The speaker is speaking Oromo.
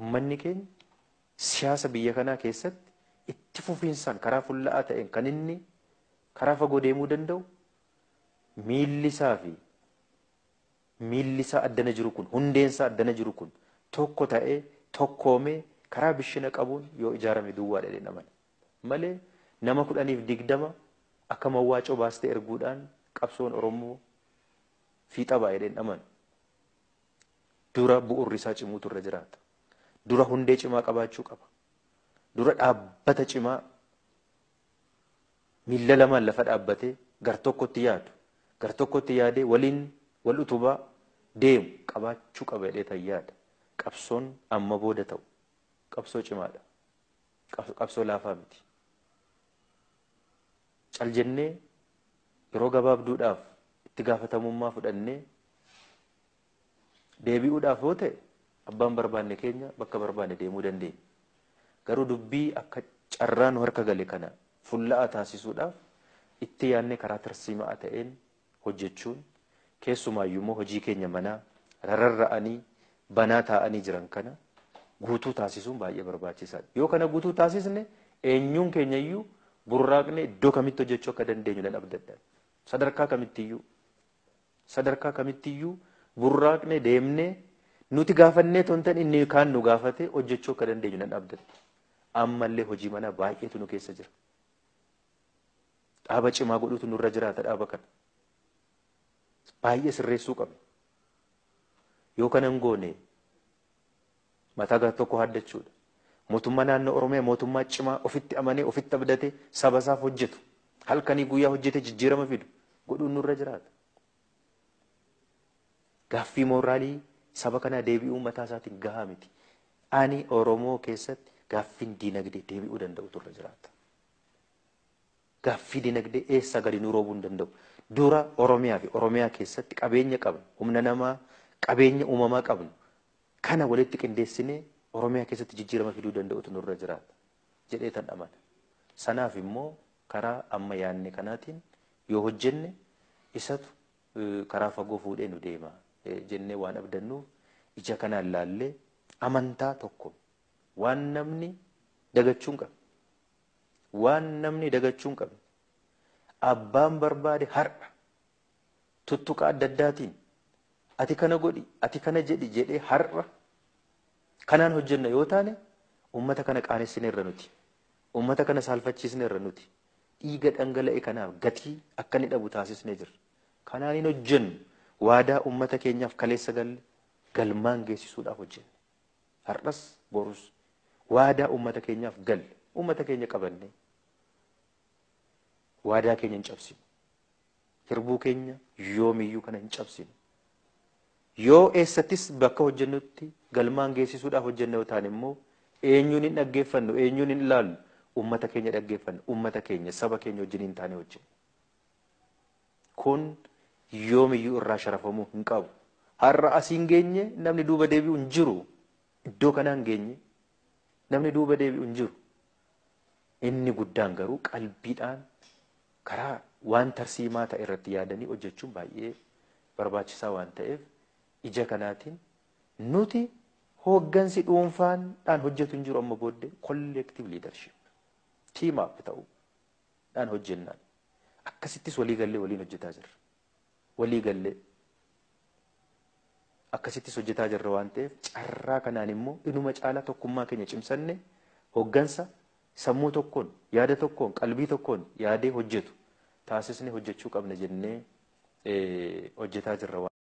Uummanni keenya siyaasa biyya kanaa keessatti itti fufiinsaan karaa fulla'aa ta'een kan inni karaa fagoo deemuu danda'u miilli isaa fi miilli isaa addana jiru kun hundeen isaa addana jiru kun tokko ta'ee tokkoomee karaa bishina qabuun yoo ijaarame duwwaa dha jedhee malee nama 10 fi 20 akka mawwaacoo baastee erguudhaan qabsoon Oromoo fiixa ba'a jedhee amanu. Dura bu'urri isaa cimuutu irra jiraata. Dura hundee cimaa qabaachuu qaba. Dura dhaabbata cimaa miilla lamaan lafa dhaabbatee gar tokkotti yaadu, gar tokkotti yaadee waliin wal utubaa deemu qabaachuu qaba jedhee tan yaada. Qabsoon amma booda ta'u qabsoo cimaadha. Qabsoo laafaa miti. Cal jennee yeroo gabaabduudhaaf itti gaafatamummaa fudhannee deebi'uudhaaf yoo ta'e abbaan barbaanne keenya bakka barbaanne deemuu dandeenya. Garuu dubbii akka carraa nu harka gale kana fulla'aa taasisuudhaaf itti yaadnee karaa tarsiimaa ta'een hojjechuun keessumaayyuu immoo hojii keenya manaa rarra'anii banaa taa'anii jiran kana guutuu taasisuun baay'ee barbaachisaadha. Yoo kana guutuu taasisne eenyuun keenyayyuu burraaqne iddoo kamitti hojjechuu akka dandeenyu nan abdadha. Sadarkaa kamittiyyuu burraaqne deemnee nuti gaafannee tontan inni kaan nu gaafate hojjechuu akka dandeenyu nan abdadha. Ammallee hojii manaa baay'eetu nu keessa jira. Dhaaba cimaa godhuutu nurra jiraata dhaaba kana. Baay'ee sirreessuu qabna. Yoo kana hin goone mataa gara tokko haaddachuudha. Mootummaa naannoo Oromiyaa mootummaa cimaa ofitti amanee ofitti abdatee saba isaaf hojjetu halkanii guyyaa hojjetee jijjiirama fidu godhuun nurra jiraata. Gaaffii mooraalii saba kanaa deebi'uu mataa isaatiin gahaa miti. Ani Oromoo keessatti gaaffiin diinagdee deebi'uu danda'utu irra jiraata. Gaaffii diinagdee eessaa gadi nu roobuu hin danda'u. Dura Oromiyaa fi Oromiyaa keessatti qabeenya qabnu, humna namaa, qabeenya uumamaa qabnu kana walitti qindeessinee Oromiyaa keessatti jijjiirama fiduu danda'utu nurra jiraata jedhee tan amana. Sanaaf immoo karaa amma yaadne kanaatiin yoo hojjenne isatu karaa fagoo fuudhee nu deema jennee waan abdannuuf ija kanaan laallee amantaa tokko waan namni dagachuu hin qabne. Waan namni dagachuu hin qabne. Abbaan barbaade har'a tuttuqa adda addaatiin ati kana godhi ati kana jedhi jedhee har'a kanaan hojjenna yoo taane uummata kana qaanessineerra nuti. Uummata kana saalfachiisneerra nuti. Dhiiga dhangala'e kanaaf gatii akka inni dhabu taasisnee jirra. Kanaan hin hojjennu waadaa uummata keenyaaf kaleessa galle galmaan geessisuudhaaf hojjenna. Har'as borus waadaa uummata keenyaaf galle uummata keenya qabanne waadaa keenya hin cabsinu. Hirbuu keenya yoomiyyuu kana hin cabsinu. Yoo eessattis bakka hojjennutti galmaan geessisuudhaaf hojjenna yoo taane immoo eenyuun hin dhaggeeffannu eenyuun hin ilaallu uummata keenya dhaggeeffannu uummata keenya saba keenya wajjin hin taane hojjenna. Kun yoomiyyuu irraa sharafamuu hin qabu. Har'a asiin geenye namni duuba deebi'u hin jiru. Iddoo kanaan geenye namni duuba deebi'u hin jiru. Inni guddaan garuu qalbiidhaan karaa waan tarsiimaa ta'e irratti yaadanii hojjechuun baay'ee barbaachisaa waan ta'eef ija kanaatiin nuti hooggansi dhuunfaadhaan hojjetu hin jiru amma booddee collective leadership team up ta'uudhaan hojjennaan. Akkasittis walii gallee waliin hojjetaa jirra. Walii gallee akkasittis hojjetaa jirra waan ta'eef carraa kanaan immoo inuma caalaa tokkummaa keenya cimsanne hooggansa sammuu tokkoon yaada tokkoon qalbii tokkoon yaadee hojjetu taasisnee hojjechuu qabna jennee hojjetaa jirra.